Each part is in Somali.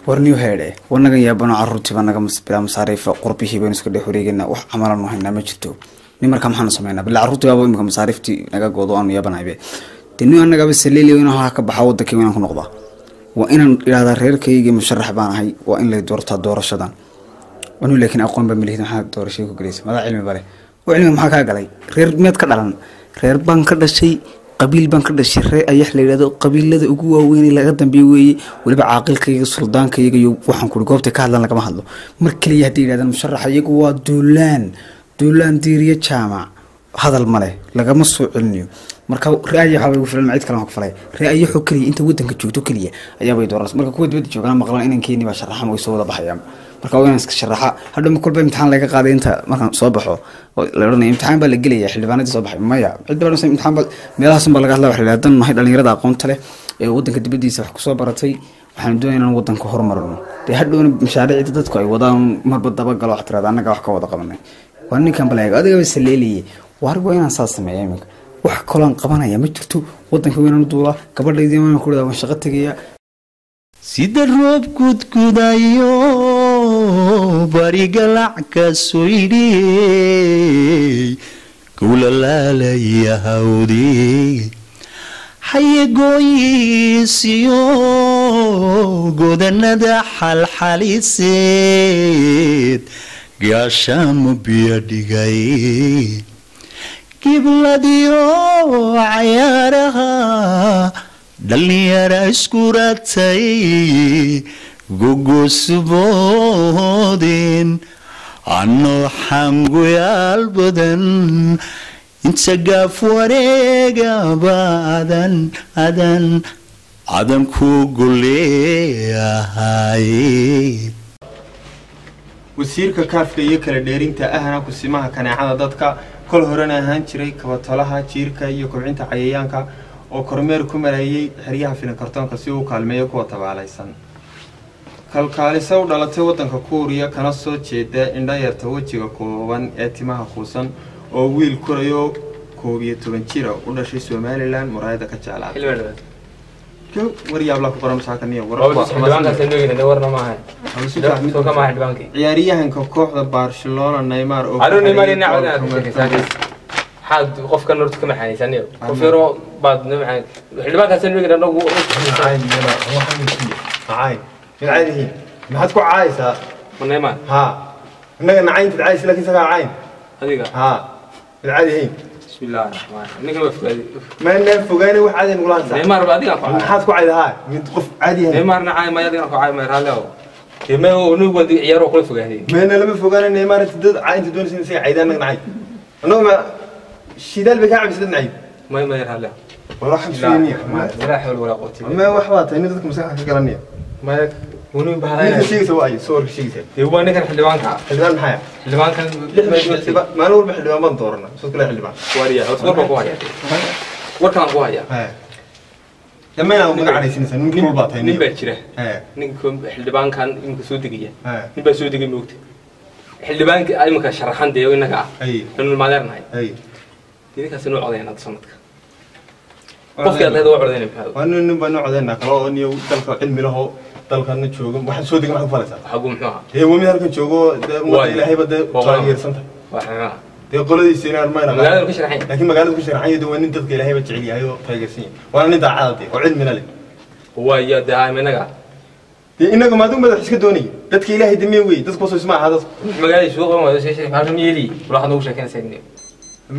Warniyo heedhe, wanagan yaabano, caruurtiiba naga bilaa masaariifa, qurbihii baynu iska dhex wareegaynaa, wax camalanu haynaa ma jirto. Nin markaa maxaanu sameynaa? Bilaa carruurtii baaba imika masaariiftii naga goodo, aanu yaabanaybe. Dee nin annagaba saleeliyo inaan halkaa ka baxa, wadankii inaan ku noqdaa, waa inaan idhahdaa reerkaygii musharax baan ahay, waa in lay doortaa doorashadan anu. Laakiin aqoon ba malihid, maxaa doorashada ku gelaysa? Madaa cilmi bale oo cilmiga maxaa kaa galay? Reer miyaad ka dhalan? Reer baan ka dhashay, qabiil baan ka dhashay, reer Ayax la yidhahdo, qabiilada ugu waaweyn ee laga dambeeye weeye. Weliba caaqilkayga, suldaankayga iyo waxaan kuri goobtay ka hadlaan lagama hadlo. Mar keliya hadday yidhahdaan musharaxa iyagu waa Duulaan, Duulaan Diiriye Jaamac, hadal male, lagama soo celinayo. Marka ree Ayax baa igu filan, cid kale waan ku falay. Ree Ayaxoo keliya inta wadanka joogto keliya ayaabay dooranaysa. Marka kuwa dibadda joogana maqlaan inankeeni baa sharaxan, way soo wada baxayaan. Marka waa inaan iska sharaxa. Hadhow kolba imtixaan laga qaaday inta markaan soo baxo oo la odhanaya imtixaan baa la gelaya, xildhibaanadii soo baxay maya, cid baa imtixaan baa meelahaasun baa laga hadlaa. Waxa la yidhahdaa dan nahay dhalinyarada aqoonta leh ee wadanka dibaddiisa wax kusoo baratay, waxaanu doonaya inaan wadanka horumarino. Dee hadhowna mashaariicda dadku ay wadaan marba dabagalo, wax tirada annaga wax ka wada qabanay. Waa ninkan baleeg adigaba saleelayay waar, waa inaan saas sameeya. Iminka wax kaloon qabanaya ma jirto, wadanka waa inaan u duulaa, gabadhaydii waan ku dhadaa, waan shaqo tegaya. Sida roob gudgudayo barigalac ka soydhiyey, gulalaalaya hawdi xayagooyiisiyo godanada xalxaliseed, gaashaamo biyo dhigay, gibladiyo cayaaraha dhalinyara isku ratay, gogosuboodin anoo xanguyaal badan inta gaaf wareegaba adan adan adan ku goleeyahay. Wasiirka kaafka iyo kala dheerinta ahna kusimaha kaneecada dadka, kol horena ahaan jiray kabatolaha jiirka iyo kobcinta cayayaanka, oo kormeer ku marayay xeryaha filinkartoonka si uu kaalmeeyo kuwa tabaalaysan. Kalkaaliso u dhalatay waddanka Kuuriya kana soo jeeda indhayarta wejiga kooban ee timaha kuusan, oo wiil korayo 11 jira u dhashay Somalilan muraayada ka jeclaaday. War yaabla ku qoran masaakaniyo. Ciyaaryahanka kooxda Barcelona Neymar oo Maxaad qofkan horta ka maxaanaysan? Qof yaroo baad noo maxaan xildhibaankaas noo anagu. Nacay mid caadihiin, maxaad ku caaysaa? Neymar. Ha, innaga nacayntaad caaysa, laakiin isagaa cayn. Adiga. Ha, mid caadihiin. Bismillahi raxmaan, ninkan waa fogaaday. Ma naan fogaanay, wax caadi nagula hadsaa. Neymar ba adiga ku caay. Maxaad ku cayda? Ha, mid qof caadi yahay. Neymarna caay maya, adigana ku caay maya, raalli ahow. Dee ma nugu wadi ciyaaro kula fogaaday. Meena lama fogaanay. Neymar inta dad inta doonaysa in isaga caydaan, annaga nacay, annaga ma shidaal bay kaa cabisa dad nacay. Maya maya, raalli ahow. War waxaan fiiriya. Laa xawla walaa quwwata illa. Ma wax baa tahay nin dadka maskaxda ka garanaya. Maya, wanu ninka bahalaynaya. Sheegaysa waa ay sawirka sheegaysa. Dee waa ninkan xildhibaanka. Xildhibaan maxaya? Xildhibaankan. Xildhibaan maalin walba xildhibaan baan dooranaa, soo kale xildhibaan. Wariya horta war baan ku hayaa, warkaan ku hayaa. Dhammaynaa magac cadhaysinaysaa, nin kulul baa tahay. Nin baa jira. Hee. Ninka xildhibaankan iminka soo degaya. Hee. Nin baa soo degay, moogta xildhibaanka iminka sharaxan dee innaga ah Ay. anu maadeernahay. Ay. Dee ninkaasi noo codayna hadda sanadka, qofkii aad lehed waa codayna, maxaa? Waa nin baa noo codaynaa kale oo niyo dalka cilmi laho, dalkana jooga. Waxaan soo degay maxaad ku falaysaa? Xagu muxuu ahaa? Dee waa mid halkan joogo dee ummadda Waayo. ilaahayba dee Waa qolama. taageersanta. Waa muxuu ahaa? Dee qoladiisa inaan mayna. Magaalada ku sharaxan. Laakiin magaalada ku sharaxan yahay, dee waa nin dadka ilaahayba jecel yahay oo taageersan yahay, waana nin daacada dee oo cilmina leh. Waayo dee haa inaga. Dee inaga maaduu madax iska doonaya dadka ilaahay damee wey, dadku soo isma aha dadku. Magaalada suuqa qaban waayo soo sharax maxaa yeeli wala waxaad noogu sheekeynaysaa nin.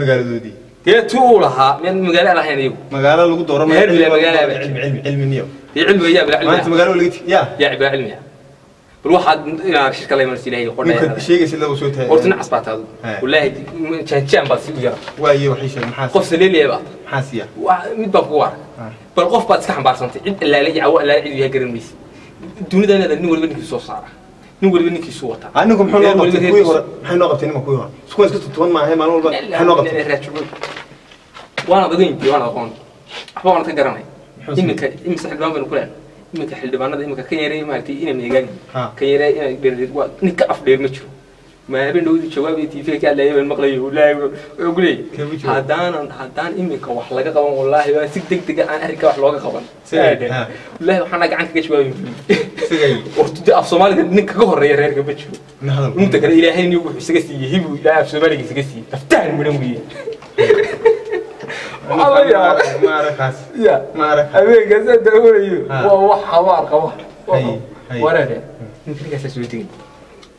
Magaaladoodii. Dee tu uu lahaa miyaan magaalo aan lahayn iyagu? Magaalo lagu dooran Reer bila magaalo baa. Cilmi cilmi cilmi niyo. Dee cilmiga yaa bila maanta cilmiga. Magaalo laga ya. Yaa bila cilmiga, bal waxaad inaad shirka la imanaysa ilaahay ninka qodhaya. Sheegaysa lagu soo tahay. Horta nacas baa taadu. Hee. Wallaahi jaan baad si u yara. Waaye waxay sheeg maxaa? Qof saleelaya baa. Maxaa siiya? Mid baan kugu arag. Bal qof baad iska xambaarsantay, cid allaale iyo cawo allaale cid yahay garan maysid. Dunida inaad nin waliba ninkiisu soo saara, nin waliba ninkiisu wataa. Aninku muxuu noo Reer waliba qabtay kuwii reerkiisu. hore? Maxay noo qabtay nima kuwii hore? Isku iska tutuban maahay maalin walba, maxay noo qabtay? Waana ogeyn, waana aqoon, waxba waana ka garanay. Muxuu Iminka imise xildhibaan baynu ku leenahay iminka? Xildhibaanada iminka kan yarey maaragtay inay meegaagi Ha. kan yarey inay dheer, waa nin ka af dheer ma jiro. Ma habeen dhowdii jawaabay TV ka hadlayay baan maqlayay, wallaahi wuxuu ku leeyahay haddaan iminka wax laga qaban, wallaahi waa si degdeg ah aan arrinka wax looga qaban. Wallaahi waxaan gacan kaga jawaabay horta dee af Soomaaliga nin kaga horeeya reerka ma jiro. Inta kale Ilaahay nin wuxuu isaga siiyey hibu, Ilaahay af Soomaaliga isaga siiyey, aftahan midhan weeye. Ya habeenkaas daawayo waa wax habaar qaba wareere. Ninka ninkaasaa soo tegay,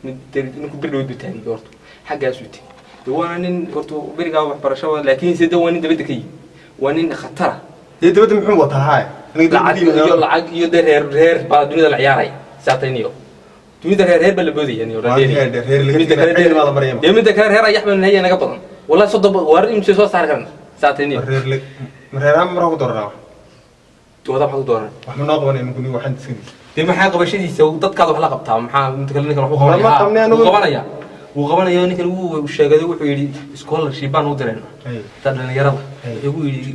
ninku bir dhow buu taagay horta xaggaasuu tegey. De waana nin horta berigaa waxbarasho, laakiin se de waa nin dabadda ka yimi, waa nin khatara. Dee dabadda muxuu wataa? Haay, lacag iyo lacag iyo de reer reer baa dunida la ciyaaraya saatayniyo, dunida reer reer baa la boodaya niyo. Midda kale dee, midda kale reer ayax baan haya naga badan wallahi, 30 war imse soo saari karna saatayniyo. Reeraha maraa ku dooranaa? Dooda maxaa ku dooran? Wax ma noo qabanay ninku? Waxaan iska dee maxaa qabashadiisa dadkaada wax la qabtaa? Maxaa inta kale ninkan wax u qabanaya? Wuu qabanaya, wuu qabanaya ninkan. Wuu sheegay, wuxuu yidhi scholarship baan u dirayna taa dhalinyarada. Wuxuu yidhi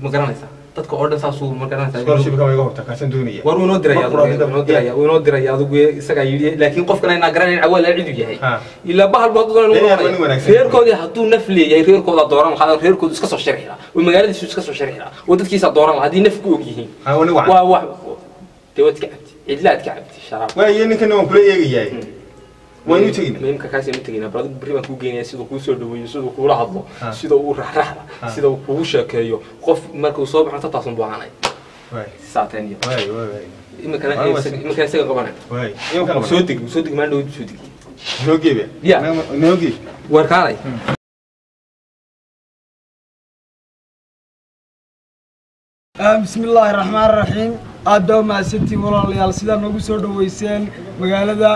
ma garanaysaa dadka oo dhan saasuu ma garanaysaa. Scholarship kama iga horta, kaasaan doonaya. War wuu inoo diraya, inoo diraya, wuu inoo diraya adigu isagaa yidhi, laakiin qofkan aynaa garanayn cawaal cidu yahay ilaa bahal baa doonay inuu noqonaya. Reerkoodii hadduu naf leeyahay reerkooda dooran lahaa, reerkoodu iska soo sharxi lahaa oo magaaladiisu iska soo sharxi lahaa oo dadkiisa dooran lahaa haddii naf ku og yihiin. Waa wax dee waad ka cabti, cidlaad ka cabti sharaab. Waaye ninkan waan kula eegayahay, waynu teginaa imka kaasaynu teginaa. Bal adigu berri baan kuu geenayaa siduu kuu soo dhaweeyo, siduu kuula hadlo, sida uu raxraxda, sida uu kugu sheekeeyo. Qof markuu soo baxo tataasun buu ahaanay saateen iyo iminkana iminkana isaga qabanay. Soo deg, soo deg, maan dhow soo deg. Noo geebe. Ya noo geeb. War kaalay. Bismi illaahi raxmaan raxiim. Aad baa umahadsantiin walaalayaal sidaa noogu soo dhaweyseen magaalada.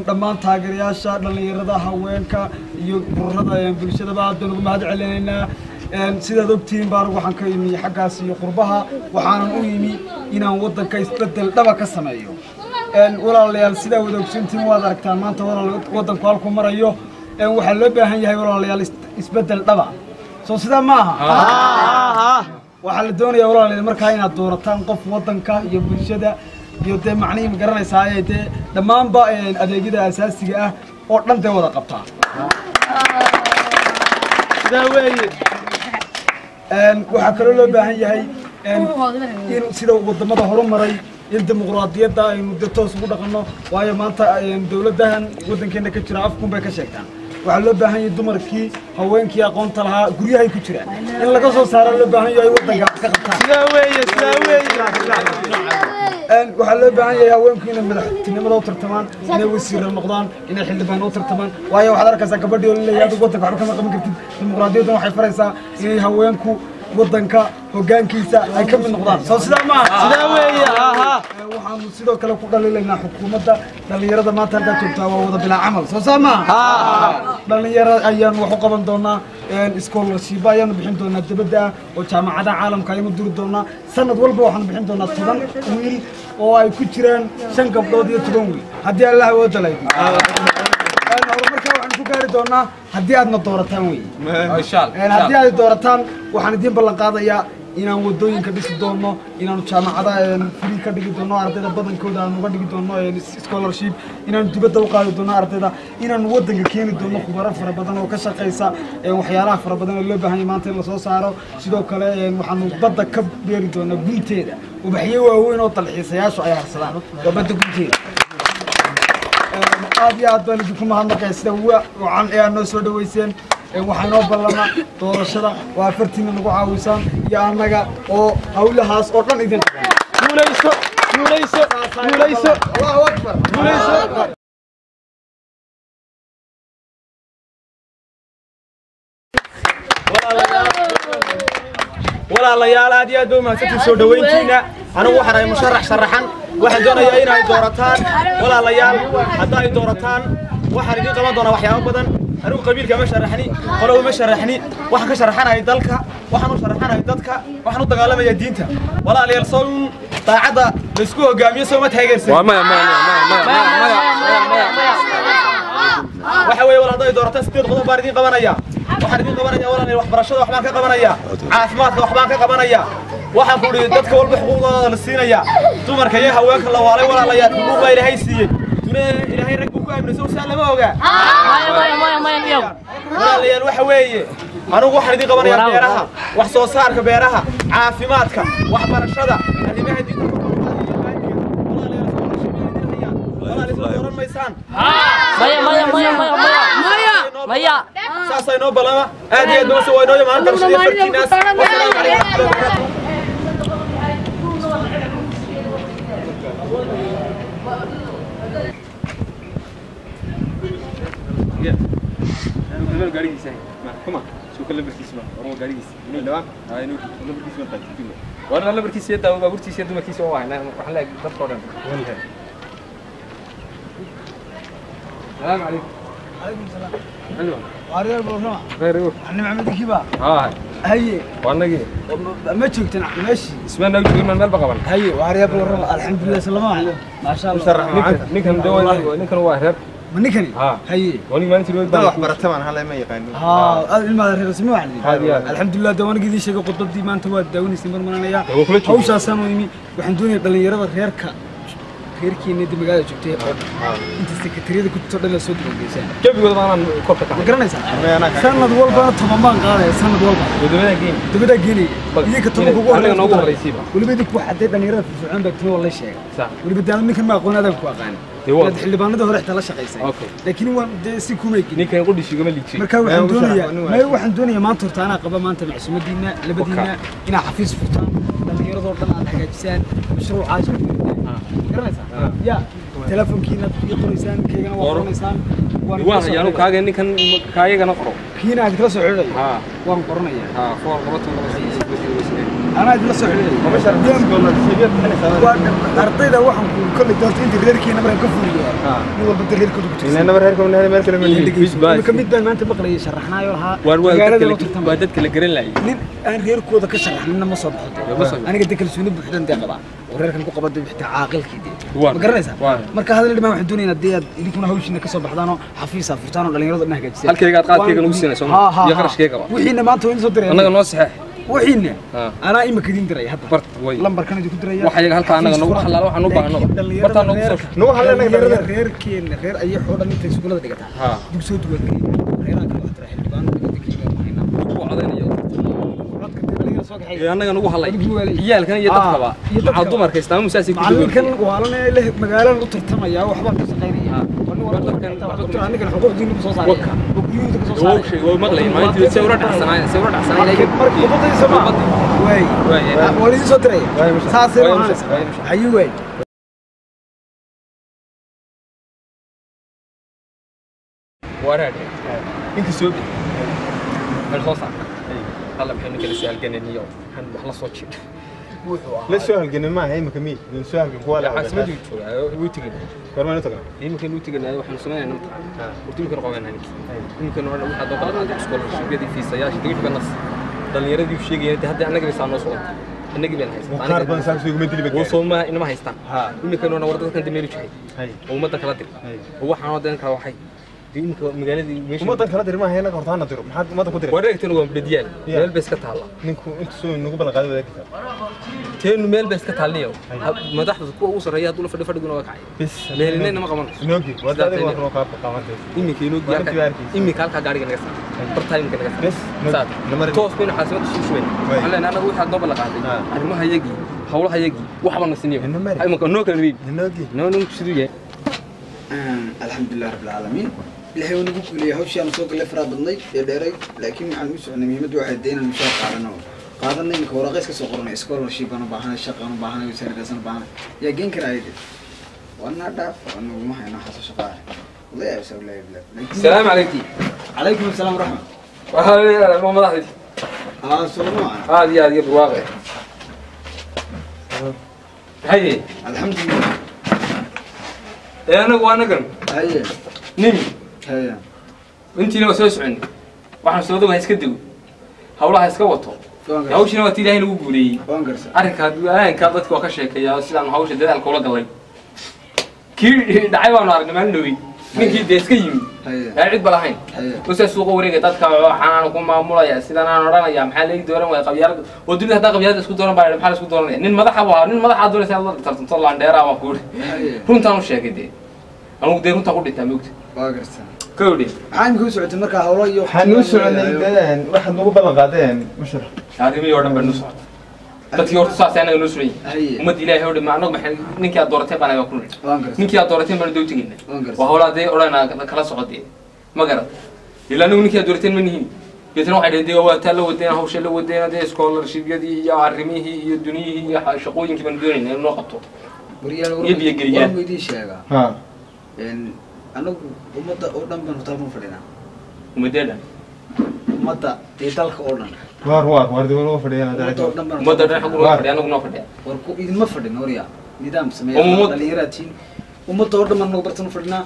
Dhammaan taageerayaasha dhallinyarada, haweenka iyo ururada bulshadaba aad baan ugu mahad celinaynaa. Sidaad ogtihiin baan waxaan ka imi xaggaas iyo qurbaha, waxaanan u yimi inaan waddanka isbeddel dhaba ka sameeyo. Walaalayaal, sidaa wada ogsoontihiin waad aragtaan maanta walaal waddanku halku marayo. Waxaa loo baahan yahay walaalayaal isbeddel dhaba, soo sidaa ma aha? Waxaa la doonayaa walaalayaal markaa inaad doorataan qof waddanka iyo bulshada iyo dee macnihii ma garanaysaa ee dee dhammaanba adeegyada asaasiga ah oo dhan dee wada qabtaa. Sidaa weeye. Waxaa kaloo loo baahan yahay in sida wadamada horumaray in dimuqraadiyadda aynu dee toos ugu dhaqanno, waayo maanta dowladahan waddankeena ka jira afkun bay ka sheegtaan. Waxaa loo baahan yahay dumarkii, haweenkii aqoonta lahaa guryahay ku jiraan in laga soo saaro loo baahan yahay waddanka wax ka qabtaan. Sidaa weeye, sidaa weeye. Waxaa loo baahan yahay haweenku inay madaxtinimada u tartamaan, inay wasiirra noqdaan, inay xildhibaan u tartamaan, waayo waxaad arkaysaa gabadhii oo laleeyahay adigu waddanka waxba kama qaban kartid. Dimuqraadiyaddan waxay faraysaa inay haweenku waddanka hoggaankiisa ay ka mid noqdaan, soo sidaa maaha? Sidaa weeye, aha. Waxaanu sidoo kale ku dhaliilaynaa xukuumadda. Dhallinyarada maanta halkaa joogtaa waa wada bilaa camal, soo saa maaha? Dhallinyaro ayaanu wax u qaban doonaa, scholarship ayaanu bixin doonaa dibadda ah oo jaamacadaha caalamka ayaanu diri doonaa. Sanad walba waxaanu bixin doonaa 10 wiil oo ay ku jiraan 5 gabdhood iyo 10 wiil haddii Allah awooda laydin. Horumarkaa waxaanu ku gaari doonaa haddii aadna doorataan wey. Haddii aad doorataan waxaan idiin ballan qaadayaa inaan wadooyinka dhisi doono, inaanu jaamacada free ka dhigi doono ardayda badankooda, aan uga dhigi doono scholarship, inaanu dibadda u qaadi doono ardayda, inaanu waddanka keeni doono khubaro fara badan oo ka shaqaysa waxyaalaha fara badan ee loo baahan yahay maanta in lasoo saaro. Sidoo kale waxaanu badda ka beeri doonaa gunteeda ubaxyo waaweyn oo dalxiisayaashu ay harsadaan, waa badda gunteeda. Aad iyo aad baan idinku mahadnaqaya sida wacan ee aad noo soo dhaweyseen. Waxaa inoo ballama doorashada waa afartiina nagu caawisaan iyo annaga oo hawlahaas oo dhan idin qaban. Guulayso, guulayso, guulayso. Allahu akbar. Guulayso. Walaalayaal, aad iyo aad bay umahadsantihiin soo dhoweyntiina. Anigu waxaan ahay musharax sharaxan, waxaan doonayaa in ay doorataan. Walaalayaal, hadda ay doorataan waxaan idiin qaban doonaa waxyaabo badan. Anigu qabiilka ma sharaxni, qolo ma sharaxni, waxaan ka sharaxanahay dalka, waxaan u sharaxanahay dadka, waxaan u dagaalamayaa diinta. Walaalayaal, soo in daacadda laysku hogaamiyo soo ma taageersan? Maya, maya, maya, maya, maya, maya. Waxa weeye walaal, hadday doorataan 8 qodob baan idiin qabanaya. Waxaan idiin qabanaya walaalayaal waxbarashada waxbaan ka qabanaya, caafimaadka waxbaan ka qabanaya, waxaan ku idhi dadka walba xuquuqdooda la siinaya, dumarka iyo haweenka la waalay. Walaalayaal, xuquuq baa Ilaahay siiyey. aaminay ilaahay rag buu ku aaminay soo saa lama oga maya maya maya maya walaalayaal waxa weeye anigu waxaan idin qabanayaa beeraha wax soo saarka beeraha caafimaadka waxbarashada arrimaha diinta walaalayaal maysaan maya maya maya maya maya maya saasay noo balama aad iyo aad noo soo waynooyo maalinta shaniyo fartiinaas wasalaamu calaykum warahmatullahi wabarakaatuh. وانا لبركيس يدا وبابورتيس يدا dumarkiisa oo ahna waxaan leeyahay dadka oo dhan. السلام عليكم. عليكم السلام. حلو. واريال بورنا. خير يو. أنا محمد كيبا. ها. هي. وانا ما joogtan meeshii. isma naag joogin meel baqaban. هي واريال بورنا الحمد لله سلام ما شاء الله. ninkan dawa ninkan waa reer. Ma ninkani? هي. wani maalintii loo dad wax barata baan halay ma yaqaano. ها ilma reer isma wax leeyahay. Alxamdulillah dawanigii sheegay qodobdii maanta waa daawanaysa marmanaya. Hawshaasaan u imi waxaan doonayaa dhalinyarada reerka reerkiina dib magaalada joogtay inta sekretariyada ku jirto dhan la soo diiwaangelisaan. Jabigooda baan korka ka. Ma garanaysaa? Sanad walba 10 baan qaadaya sanad walba. Wadamada geeni. Wadamada geeni. Idinka tobanka ugu horreeya noogu horreysiiba. Waliba idinku waxaa dhalinyarada firfircoon baa timo la sheegay. Waliba daalin ninkan ma aqoon adag ku aqaan. Dad xildhibaanada hore xitaa la shaqaysay. Laakiin waan si kuma gelin. Ninkan qudhiisa igama liijin. Marka waxaan doonayaa ma waxaan doonayaa maanta horta anaa qaba maanta macsuumadiina labadiina inaa xafiis furtaan dhalinyaradoo dhan aad hagaajisaan mashruucaas garanaysaa ya telefonkiina ii qoraysaan kaygana waa qoranaysaan waan hayaanu kaaga ninkan kaayagana qoro kiina aad kala soo xidhay waan qoranayaa ha foor laba toban anaa idinla soo xidhay ardayda waxaan ku kolley doortay inta reerkiina markaan ka fuliyo mid walba da reerkooda ku tirsan reerkooda meel kale ma lihi ka mid baan maanta maqlayay sharaxnaayo lahaa magaalada loo tartamay waa dadka la garan laayay nin aan reerkooda ka sharaxnina ma soo baxo aniga de kalsooni buuxdan dee qabaa oo reerkan ku qaba dee xitaa caaqilkii dee ma garanaysaa marka hadal dhimaan waxaan doonaynaa dee aad idinkuna hawshiina ka soo baxdaan oo xafiis aad furtaan oo dhalinyarada dhan hagaajisaan halkayga aad qaadkayga nagu siinayso iyo qarashkayga ba wixiina maanta waa idin soo diraya annaga noo saxeex wixiina anaa imika idin diraya hadda lambarkan idinku diraya waxa iyaga halka annaga nagu xalaalo waxaan u baahno bartaan nagu soo nagu xalaalo reerkeena reer ayay xoodhan intay iskuulada dhigataa dib soo duwan reeraha kale wax tira xildhibaan ku codaynayo annaga nagu halay ciyaalkan iyo dadkaba maxaa dumarka islaam musaasi ku macallinkan waalanaya leh magaaladan u tartamaya waxbaan ka shaqaynaya anigan xuquuqdiina soo saaraya oo guryahooda ka soo saaraya waa maqlay maalintii sawiro dhacsanaayeen sawiro dhacsanaayeen marka khudbadaysa ma waay waa idin soo diraya saasay ahaanaysaa hayi waay waraad ninka soo bixi meel soo saar alla maxay ninka la soo halgananiyo waxaan wax la soo jiidha la soo halganin maaha imika mi la soo halgan kuwa la caasimadu joogaa wuu tegay gormaan u tagnaa imika nu teganaa waxaanu sameynaynaa mataqaana horta imika qobanaa ninki imika noo dhan waxaa dooqada iskoolashibyadii fiisayaasha dawixba nas dhalinyaradii u sheegayeen hadda annaga bay saa noo socota annagii baan haystaa qaar badan saas iguma dili oo soo ma inama haystaan imika noo war dadkan dameeri jiray oo ummadda kala dir oo waxaan oo dan kala waxay imika magaaladii meesha ummaddan kala dir maaha inaga horta hana diro maxaad ummadda ku diray wareegtan waa badiyaal meel bay iska taalla ninku intu soo nagu ballan qaaday wadaagta teenu meel bay iska taalniyo madaxda kuwa ugu sarreeya hadduu la fadhi fadhiguna waa kacay bis meelinayna ma qaban inoogi wadaadii waa roo qaab qabantay iminka inoogi iminka halkaa gaariga naga saar bartaa iminka naga saar toos baynu caasimada soo shubayn waxaan leenahay annagu waxaad noo ballan qaaday arrimaha yagii hawlaha yagii waxba na siniyo iminka noo kala reebi noo noo siduu yahay alxamdulilah rabbil caalamiin ilaahay uu nagu guuleeyay hawshii aanu soo galay faraha badnay ee dheeray laakiin waxaan ugu soconay muhiimaddu waxay dee inaan mushaar qaadano qaadanay iminka waraaqays ka soo qoranay scholarship aan u baahanay shaqa aan u baahanay wasaaradaas aan u baahanay yaa geen karaa ayde waana dhaaf anaguma hayno xaso shaqaa wallahi yaa sabab laa bilaa السلام عليكم عليكم السلام ورحمة وهلا ما مadaxdii aa soo ma aad iyo aad iyo barwaaqe haye alxamdulilah ee anagu waa anagan haye nimi haye intiina waa soo socon waxaan soo dogaa iska dego hawlaha iska wato hawshina waa tii ilaahay nagu guuleeyey arrinka aanka dadka waa ka sheekeeyaa sidaan hawsha dadaalka ula galay kii dhacay baanu aragnay maalin dhowey ninkii dee iska yimi aan cid ba lahayn oo sidaa suuqa wareegaya dadka waxaan ku maamulaya sidaan aan odhanaya maxaa laga dooran waaya qabyaalada oo dunida haddaa qabyaalada isku dooran baa maxaa la isku dooranaya nin madaxa buu ahaa nin madaxa doonaysa inaad la tartanto laandheeraa baan ku yidhi runtaan u sheegay dee Anigu dee runtaa ku dhintaa moogta. Waa garsan. Kowdhi. Maxaa imika u socotay markaa hawlo iyo waxaan u soconay deen waxaad nagu ballan qaadeen musharax. Arrimihii oo dhan baa noo socota. Dadkii horta saas anaga noo suran yihiin. Ummadda Ilaahay oo dhan ma anagu maxay ninkii aad doorateen baan anaga ku nidhi. Ninkii aad doorateen baan dow tegaynaa. Waa hawlaha dee odhanaa kala socodee. Ma garat. Ilaa anagu ninkii aad doorateen ma nihin. Deetana waxay dhaheen dee waa taa la wadeena hawsha la wadeena dee scholarship-yadii iyo arrimihii iyo duniyihii iyo shaqooyinkii baan doonaynaa in noo qabto. Iyo biyo-geliyaan. Waan idiin sheegaa. Anagu ummadda oo dhan baan hotel ku fadhinaa. Ummadda dhan. Ummadda dee dalka oo dhan. Waar waar waar dee loo fadhiyaa ummadda oo dhan baan ummadda dhan xaq loo fadhiyaa anagu noo fadhiyaa. War ku idinma fadhin waryaa nidaam sameeya dhalinyaraatiin ummadda oo dhan baan nagu bartan fadhinaa.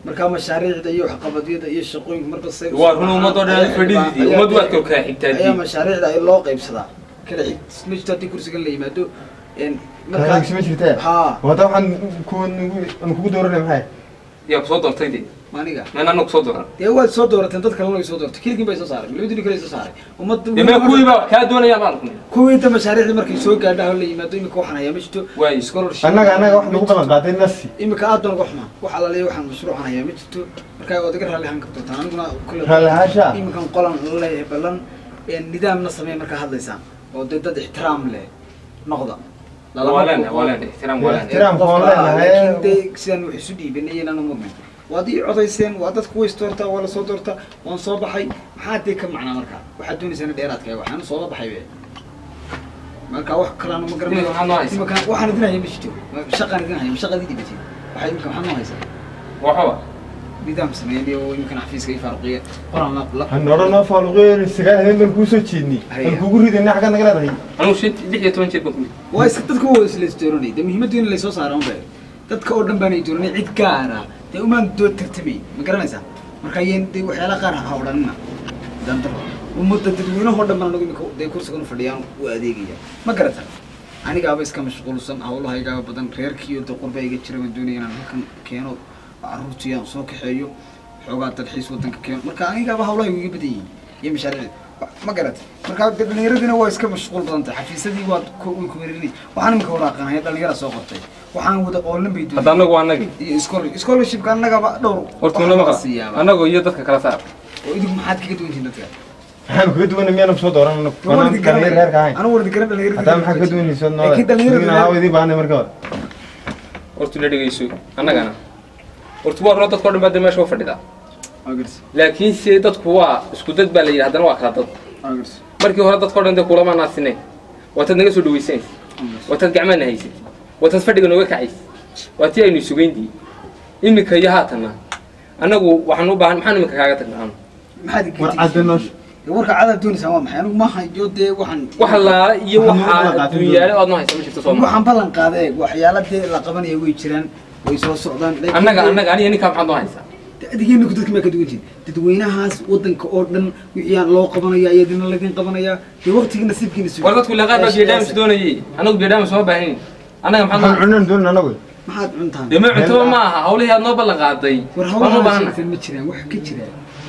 Markaa mashaariicda iyo waxqabadyada iyo shaqooyinka marba say waa run ummadda oo dhan fadhidii ummaddu waad kala xigtaa ayaa mashaariicda ay loo qaybsadaa kala xig ma jirto haddii kursigan la yimaado markaa ma jirtaa wada waxaan kugu dooranay maxay yaa ku soo doortay dee maniga meen anagu soo dooran dee waad soo doorateen dad kalena way soo doortay keligin bay soo saaray labadii kale soo saaray ummadda dee mee kuwii baa wax kaa doonayaan baan ku kuwii inta mashaariicda markay soo gaadha la yimaado imika waxaan hayaa ma jirto scholarship annaga wax nagu ballan qaaday nasi imika aad baan uga xumaa wax alaaliya waxaan mashruucan hayaa ma jirto markaa waad iga raalli ahaan kartoontaan aniguna kule raalli ahaansha iminkan qolan la leeyahay ballan nidaamna sameey markaa hadlaysaan oo dee dad ixtiraam leh noqda ixtiraam koon leenahay laakiin dee sidaan wax isu dhiibanay inaan murmin waad ii codayseen waa dadku way isdoortaa waa lasoo doortaa waan soo baxay maxaa dee ka macnaa markaa waxaad doonaysaan dheeraadka waxaan sooba baxay be marka wax kalaana ma garanayo iminka waxaan idin haya ma jirto shaqaan idin haya shaqadii dhibatay waxay iminka maxaa noo haysaa waxba nidaam sameeyay oo iminkan xafiiska ii faaruqiye qoran la hanoro noo faaruqiye sagaal habeen baan kuu soo jeednay aan kugu ridayna xaggaad naga leedahay anigu 16 jeer baan ku riday waa iska dadka waa isla isdooranay dee muhiimaddu in laysoo saaro unbe dadka oo dhan baanay dooranay cid gaar ah dee umaan doo tartamay ma garanaysaa marka yeen dee waxyaalaha qaar ha odhanina nidaam darro ummadda dadweynahoo dhan baan anagu iminka dee kursigan u fadhiyaan u adeegaya ma garatan anigaaba iska mashquulsan hawlahaygaaba badan reerkiiyo dee qurba iga jira baan doonaya inaan halkan keeno carruurtii aan soo kaxeeyo xoogaa dalxiis waddanka keeno marka anigaaba hawlahaygu iga badan yihiin iyo mashaariicda ma garat marka dhallinyaradina waa iska mashquul badan tahay xafiisyadii waad way ku weerarinay waxaan iminka waraaqanaya dhalinyara soo qortay waxaan wada oolan bay hadda annagu waa annagii iyo scholarshipka annagaba dhowr horta una maqla annagu iyo dadka kala saar oo idinku maxaad kaga duwantihiin dadka maxaan kaga duwanay miyaanu soo dooran anagu dhalinyar reerka ahayn anigu wardi garan dhalinyarada haddaa maxaa kaga duwanayso laakiin dhalinyarada idin baahanay marka hore horta la dhegeyso annagana horta waa run dadka oo dhan baa dee meesha u fadhidaa laakiin se dadku waa isku dad baa la yidhi haddana waa kala dad markii hore dadka o dhan dee kulama naasinayn waataad naga soo dhawaysanaysa waataad gacmahana haysat waataad fadhiga nooga kacaysa waa tii aynu isugeyntii iminka iyo haatanna annagu waxaan u baahan maxaan iminka kaaga tagnaa anu warka cadaad doonaysaan waa maxay anigu ma hayo dee waxaan wax laala iyo waxaa adduunyaale aad noo haysa ma jirto soo ma waxaan ballan qaaday waxyaala dee la qabanaya way jiraan way soo socdaan annaga annaga aniga ninkaa maxaad noo haysaa adigeena ku dadka maa ka duwantihin dadweynahaas waddanka oo dhan wixii aan loo qabanaya ayaa dina laydin qabanaya dee waqtigii nasiibkiina sugi war dadku ilaa qaar baa biidhaamis doonayay annagu biidhaamis ma baahnin annaga maxaad cunan doonan annagu maxaad cuntaan dee ma cuntaba ma aha hawlihii aad noo ballan qaaday war hawlaha sheegteen ma jiraan wax ka jira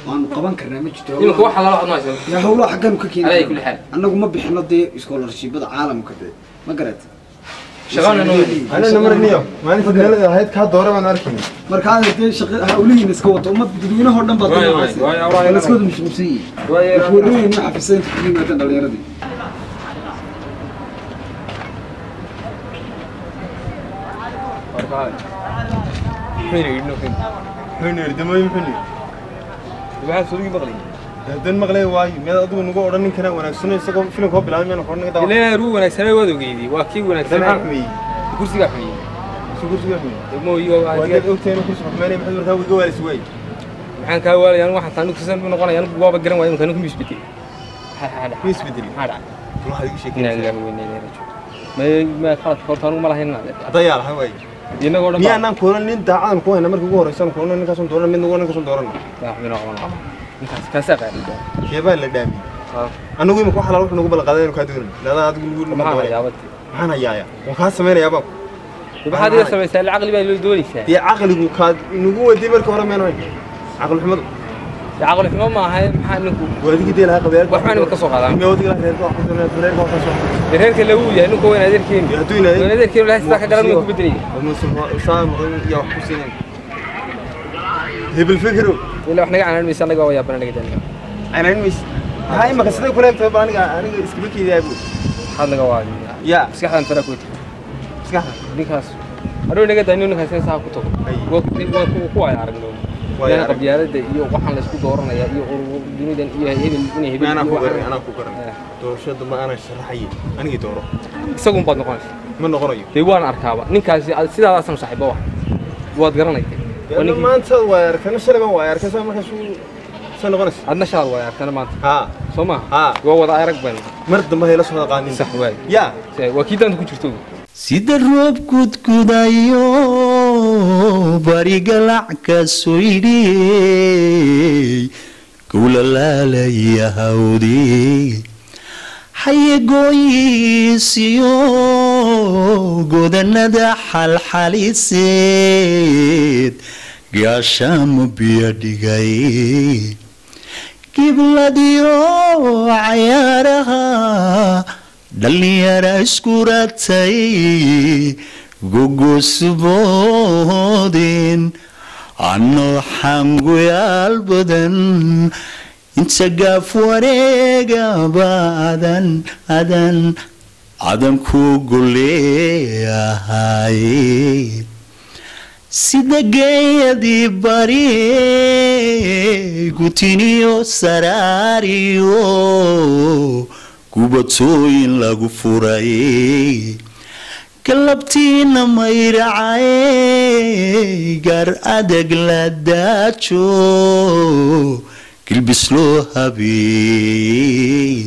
waanu qaban karnaa ma jirto iminka wax alaala waxaad noo haysaa yaa hawlaha xaggaanu ka keeni alaa kulli xaal annagu ma bixino dee scholarshipada caalamka dee ma garat anana marniyo maalinta magaalada ahayd kaa doora baan arkayna marka aad dee shaqa hawlihiina iska wato ummad dadweynahoo dhan baa la iska wada mashquulsan yihiin warooyin ma xafiisan inta kugu yimaadaan dhalinyaradii haddaan maqlay waayo miyaad adigu nagu odhan ninkana wanaagsano isagoo filimkoo bilaabay miyaan odhan naga ilaa ruu wanaagsanay waad ogeydii waa kii wanaagsanaa maxaa xumeeyey kursigaa xumeeyey kursigaa xumeeyey mooyo waad ogtahay inuu kursiga xumeynay maxaad markaa iga waalis waay maxaan kaa waalaya anigu waxaan taa kusan buu noqonaya anigu waaba garan waayo imika anigu misbedel misbedel maxaa dhacay waxaad igu sheegay inaa ilaahi weyne ilaahi rajo ma khaladka horta anigu ma lahayn dayaa lahay waay inagoo dhan miyaanaan kuulan nin daacadan ku hayna markii ugu horeysan kuulan ninkaasun dooran mid nagu ninkaasun dooran ninkaas kaasaa qaadi keebaa la dhaamiyey annagu imika wax alaal wuxuu nagu ballan qaaday inuu kaa doonay ladaa adigu nagu maxaan hayaabadii maxaan hayaaya waan kaa samaynayaa baan maxaad iga samaysaa ila caqli baa loo doonaysaa dee caqligu kaad nagu waday markii hore miyaan hayn caqli xumadu dee caqli xumo ma ahay maxaa ninku waadigii dee lahaa qabyaalad waxbaan imika soo qaadaa miyaa wadigii lahaa reerka wax ku doonaya reerka wax ka soo dee reerka lagu yahay ninku waa in adeerkeeni hadduu in adeerkeeni lahaa sidaa ka garan ku bedelaya saa yaa wax ku siinay Hebel fikiro. Ilaa wax naga canaan maysa, anaga waa yaabana naga daalna. Canaan maysa. Hay ma kasida kula egtahay ba aniga aniga iskama keedaa bu. Maxaad naga waadiyaa? Ya. Maskaxdan fara ku tiri. Maskaxda. Ninkaas. Hadhow naga daa ninkaas saa ku tago. Waa ku waaya aragno. Waa qabyaalada iyo waxaan la isku dooranayaa iyo dunidan iyo hebel inay hebel. Anaa ku garan, anaa ku garan. Doorashada ma ana sharaxay. Anigii dooro. Isagu baad noqonaysaa. Ma noqonayo. Dee waan arkaaba. Ninkaasi sidaadaasan saaxiibo wax. Waad garanaysaa. Waa maanta waa arkana shalay baan waa arkay soo markaas uu soo noqonaysa. Adna shalay waa arkana maanta. Ha. Soo ma? Ha. Waa wada arag baan. Mar dambe hayla soo qaanin. Sax waay. Ya. Waa kii daanta ku jirto. Sida roob gudgudayo barigalac ka soo yidhiyey gowlalaalaya hawdi xayagooyiisiyo godanada xalxaliseed gaashaamo biyo dhigay gibladiyo cayaaraha dhalinyara isku ratay gogosboodeen anoo xanguyaal badan inta gaaf wareegaba adan adan adan ku goleeyahay sida geeyadii bari gutiniyo saraariyo gubatooyin lagu furay galabtiina mayracay gaar adag la daajo gilbis loo habeeyey.